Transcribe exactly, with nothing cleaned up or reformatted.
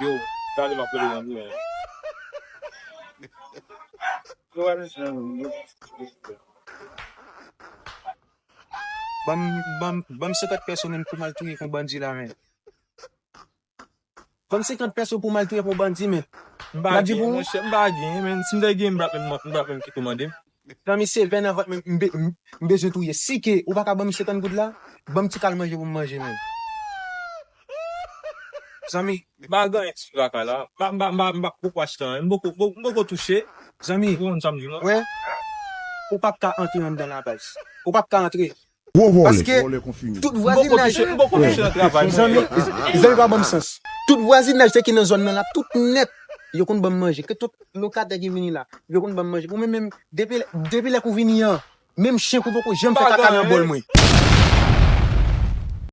Yo, talè m ap rele nan men. Yo, wè, men. Ban m, ban m, ban m senkant pèso menm pou m al touye pou bandi la, men. Ban m senkant pèso pou m al touye pou bandi, men. M pa gen, monchè, m pa gen, men. Si m te gen, m pa menm, m pa menm kite w mande m. Zanmi, se vè nan vant mwen, m be-, m, m bezwen touye. Si ke ou pa ka ban m senkant goud la, ban m ti kal manje pou m manje, men. Zanmi. M pa gen anyen ti traka la. M pa, m pa, m pa, m pa poko achte anyen. M poko, m poko touche. Zanmi. Ou konn sa m di, non? Wè. Ou p ap ka antre anndan la, baz. Ou p ap ka antre. Gwo vòlè. Paske tout vwazinaj, m poko touche nan travay mwen. Zanmi, zanmi pa ban m sans. Tout vwazinaj te ki nan zòn nan la, tout nèt, yo konn ban m manje. Ke tout lokatè ki vini la, yo konn ban m manje. Ou menm, menm, depi, depi lè k ou vini an, menm chen k ou poko janm fè kaka nan bòl mwen.